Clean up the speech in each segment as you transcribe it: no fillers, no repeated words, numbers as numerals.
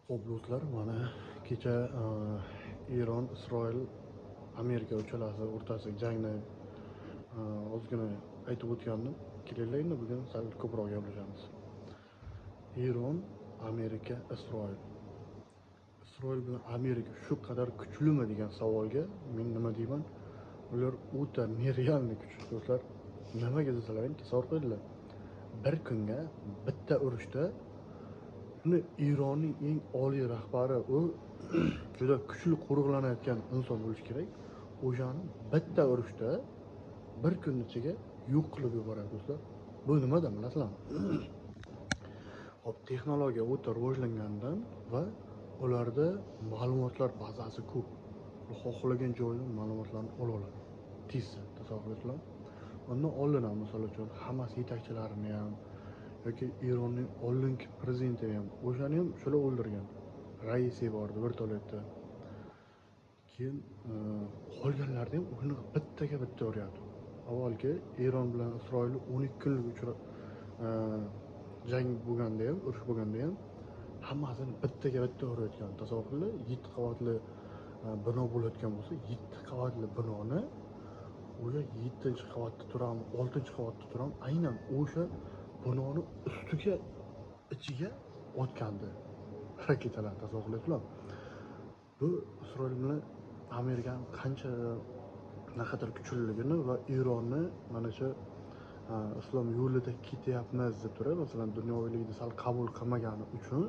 Xo'p, do'stlar, mana kecha Eron, Isroil, Amerika uchalasi o'rtasidagi jangni ozgina aytib o'tgandim. Kelinglar, endi bugun sal ko'proq gaplashamiz. Eron, Amerika, Isroil. Isroil bilan Amerika shu qadar kuchlimi degan savolga men nima deyman? Ular o'ta нереальный kuch, do'stlar. Nimaga desalaring, tasavvur qilinglar. Bir kunga bitta urushda shuni Eronning eng oliy rahbari, u juda kuchli qo'riqlanayotgan inson bo'lishi kerak. O'shani bitta urushda bir kun ichiga yo'q qilib yuboradi, do'stlar. Bu nimadan bilasizlarmi? Hop, texnologiya o'ta rivojlangandan va ularda ma'lumotlar bazasi ko'p. Xohlagan joydan ma'lumotlarni ola oladi. Tezda, tasavvur qilasizlarmi? Undan oldin ham, misol uchun, Hamas yetakchilarini ham yoki Eronning oldingi prezidentini ham, o'shani ham shular o'ldirgan. Raisi bordi vertolyotda. Keyin qolganlarni ham uni bittaga bitta uryapti. Avvalgi Eron bilan Isroil 12 kunlik jang bo'lganda ham, urush bo'lganda ham hammasini bittaga bitta urayotgan. Tasavvur qilinglar, 7 qavatli bino bo'layotgan bo'lsa, 7 qavatli binoni o'sha 7-qavatda turam, 6-qavatda turam, aynan o'sha binoni ustiga, ichiga otgandi raketalar, tasavvur qilasizlar. Bu Isroil bilan Amerikani qancha naqadar kuchliligini va Eronni mana shu islom yo'lida ketyapmiz deb turib, masalan, dunyoviylikni sal qabul qilmagani uchun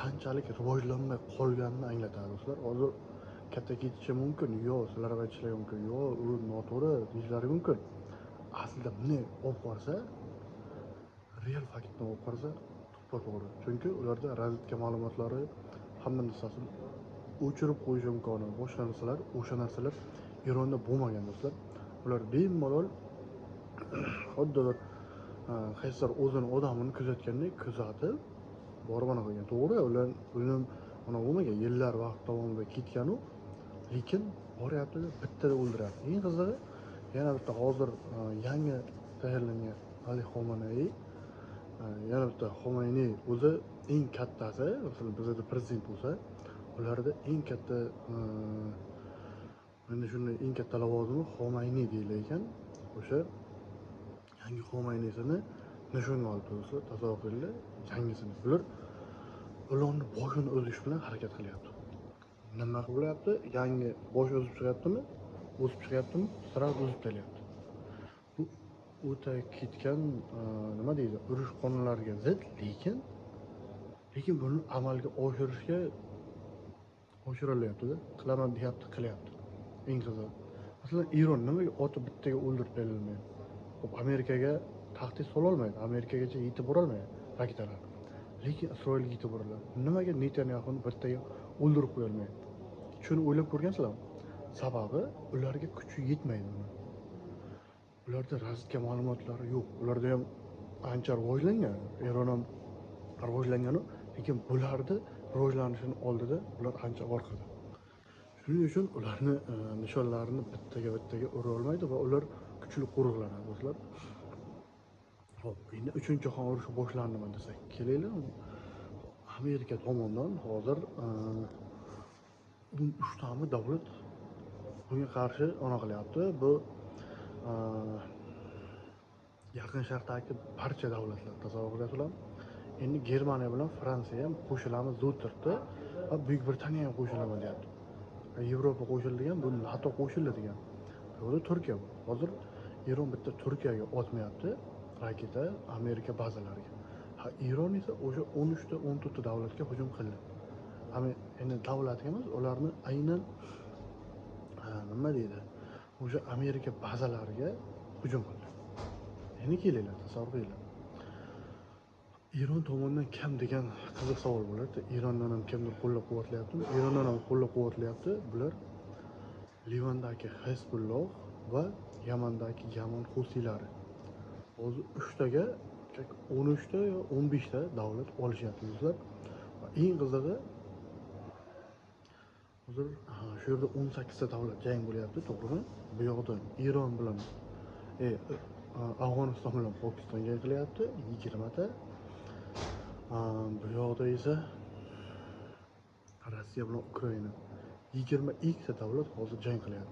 qanchalik rivojlanmay qolganini anglatadi, do'stlar. Hozir katta ketishi mumkin, yo sizlar ham aytishlari mumkin, yo u noto'g'ri deyishlari mumkin. Aslida bunday olib qarasa, real faktni olib qarasa, to'ppa-to'g'ri. Chunki ularda razvedka ma'lumotlari, hamma narsasini o'chirib qo'yish imkoni, boshqa narsalar, o'sha narsalar Eronda bo'lmagan, do'stlar. Ular bemalol xuddi bir qaysidir o'zini odamini kuzatgandek kuzatib borib anaqa qilgan. To'g'ri, ular o'lim ana bo'lmagan, yillar vaqt davomida ketgan u, lekin boryapti, bittada o'ldiryapti. Eng qizig'i, yana bitta hozir yangi tayinlangan Ali Xomaney, yana bitta Xomayniy o'zi eng kattasi, masalan, bizada prezident bo'lsa, ularda eng katta, endi shunday eng katta lavozimi Xomayniy deyilar ekan. O'sha yangi Xomayniysini nishonga olibdi, do'stlar, tasavvur qilinglar, yangisini. Bular ularni boshini uzish bilan harakat qilyapti. Nima qilyapti? Yangi bosh o'sib chiqyaptimi? O'sib chiqyaptimi? Сразу uzib tashlayapti. Bu o'ta ketgan, nima deydi, urush qonunlariga zid, lekin buni amalga oshirishga oshirilyapti-da. Qilaman deyapti, qilyapti. Eng qizig'i. Masalan, Eron nimaga otib bittaga o'ldirib berilmaydi? Xo'p, Amerikaga tahdid sololmaydi, Amerikagacha yetib borolmaydi raketalar. Lekin Isroilga yetib boradi. Nimaga Netanyaxuni bittaga o'ldirib qo'yolmaydi? Shuni o'ylab ko'rgansizlarmi? Sababi ularga kuchi yetmaydi uni. Ularda razvedka ma'lumotlari yo'q. Ularda ham ancha rivojlangan, Eron ham rivojlangan, lekin bularni rivojlanishini oldida ular ancha orqada. Shuning uchun ularni nishonlarini bittaga bittaga ura olmaydi va ular kuchli qo'riqlanadi, do'stlar. Xo'p, endi 3-jahon urushi boshlandimi desak, kelinglar. Amerika tomonidan hozir 13 tami davlat bunga qarshi ona qilyapti. Bu Yaqin Sharqdagi barcha davlatlar, tasavvur qilasizlarmi? Endi Germaniya bilan Fransiya ham qo'shilamiz deb turibdi va Buyuk Britaniya ham qo'shilaman deyapti. Yevropa qo'shildi degan, bu NATO qo'shildi degan. Bu yerda Turkiya bor. Hozir Eron bitta Turkiyaga otmayapti raketa Amerika bazalariga. Ha, Eron esa o'sha 13 ta 14 ta davlatga hujum qildi. Endi davlatga emas, ularni aynan nima deydi? O'sha Amerika bazalariga hujum qildi. Endi kelinglar, tasavvur qilinglar. Eron tomonidan kam degan qiziq savol bo'ladi. Erondan ham kimdir qo'llab-quvvatlayaptimi? Erondan ham qo'llab-quvvatlayapti. Bular Livandagi Hezbolloh va Yamandagi Yaman Husiylari. Hozir 3 taga 13 ta yo 15 ta davlat olishyapti, do'stlar. Va eng qizig'i, hozir shu yerda 18 ta davlat jang bo'lyapti, to'g'rimi? Bu yoqda Eron bilan Afg'oniston bilan Pokiston jang qilyapti, 20 ta. Bu yoqda esa Rossiya bilan Ukraina. 22 ta davlat hozir jang qilyapti.